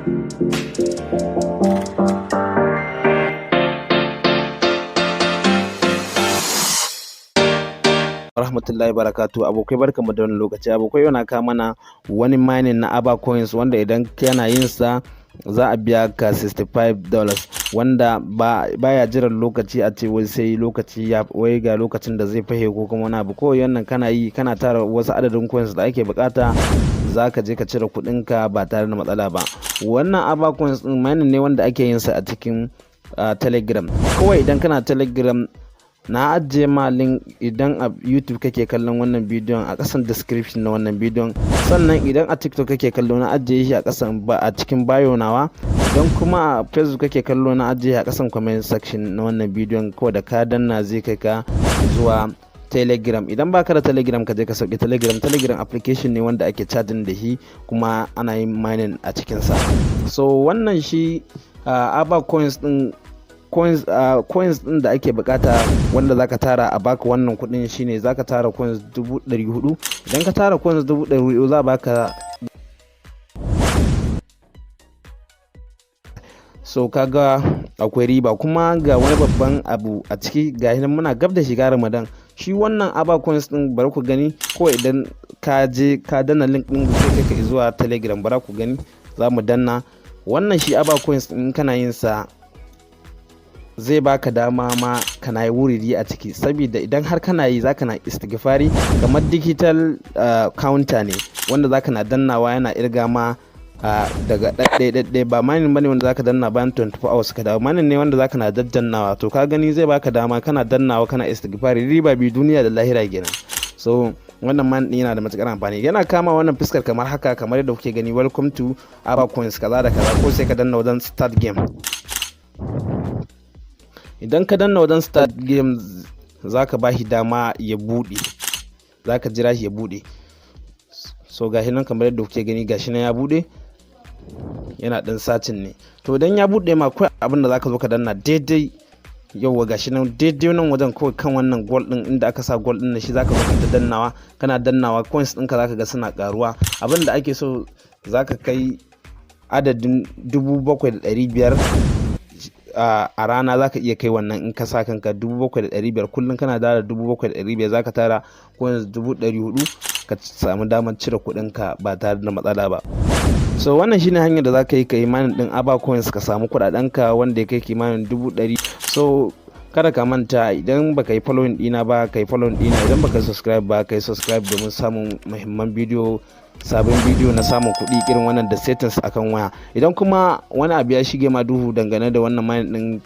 Rahmatullahi barakatu. Abokai, barkamu da wannan lokaci. Abokai, yau na kawo mana wani mining na Aba Coins, wanda idan kana yin sa za a biya ka $65, wanda ba baya jiran lokaci a ce wai sai lokaci ya wai ga lokacin da zai fahe ko kuma wani abu. Ko wannan kana yi, kana tara wasu adadin coins da ake bukata, za ka je ka cire kuɗinka ba tare da matsala ba. Wannan Aba Coins din mining ne wanda ake yin sa a cikin Telegram. Kawai idan kana Telegram, na ajiye ma link. Idan a YouTube kake kallon wannan bidiyon, a kasan description na wannan bidiyon. Sannan idan a TikTok kake kallo, na ajiye shi a kasan ba a cikin bio nawa. Idan kuma a Facebook kake kallo, na ajiye a kasan comment section na wannan bidiyon. Kawai da ka danna, zai kai ka zuwa Telegram. Idan baka da Telegram, ka je ka sauke Telegram. Telegram application ne wanda ake chatting da shi, kuma ana yin mining a cikinsa. So wannan shi Aba Coins din, coins din da ake bukata wanda zaka tara a baka wannan kudin shine zaka tara coins 400,000. Idan ka tara coins 400,000, za baka. So kaga akwai riba. Kuma ga wani babban abu a ciki, ga nan muna gab da shiga Ramadan. Shi wannan Aba Coins din, bari ku gani ko idan ka je ka danna link din, zai kai ka zuwa Telegram. Bara ku gani, za mu danna wannan. Shi Aba Coins din, kana yin sa, zai baka dama ma kana yi wuridi a ciki, saboda idan har kana yi, zaka na istighfari. Kamar digital counter ne wanda zaka na dannawa, yana irga ma daga ɗaɗɗaya ɗaɗɗaya. Ba mining bane wanda zaka danna bayan 24 hours ka dawo. Mining ne wanda zaka na daddannawa. To ka gani, zai baka dama kana dannawa kana istighfari, riba bi duniya da lahira kenan. So wannan man din yana da matukar amfani. Yana kama wannan fuskar kamar haka, kamar yadda kuke gani, "Welcome to Aba Coins," kaza da kaza. Ko sai ka danna wajen "Start game". Idan ka danna wajen "Start game", zaka ba shi dama ya bude, zaka jira shi ya bude. So gashi nan, kamar yadda kuke gani, gashi nan ya bude, yana dan searching ne. To idan ya bude ma, kawai abin da zaka zo ka danna daidai, yauwa, gashi nan daidai nan wajen, kawai kan wannan goal din, inda aka sa goal din, shi zaka zo ka ta dannawa. Kana dannawa, coins ɗinka zaka ga suna karuwa. Abin da ake so, zaka kai adadin 7,500 a rana. Zaka iya kai wannan in ka sa kanka 7,500 kullum, kana da 7,500, zaka tara coins 400,000, ka samu damar cire kuɗinka ba tare da matsala ba. So wannan shine hanyar da zaka yi ka yi mining din Aba Coins, ka samu kuɗaɗenka wanda ya kai kimanin 100,000. So kada ka manta, idan baka yi following dina ba, ka yi following dina. Idan baka subscribe ba, ka yi subscribe domin samun muhimman bidiyo, sabon bidiyo na samun kuɗi irin wannan da settings akan waya. Idan kuma wani abu ya shige ma duhu dangane da wannan mining din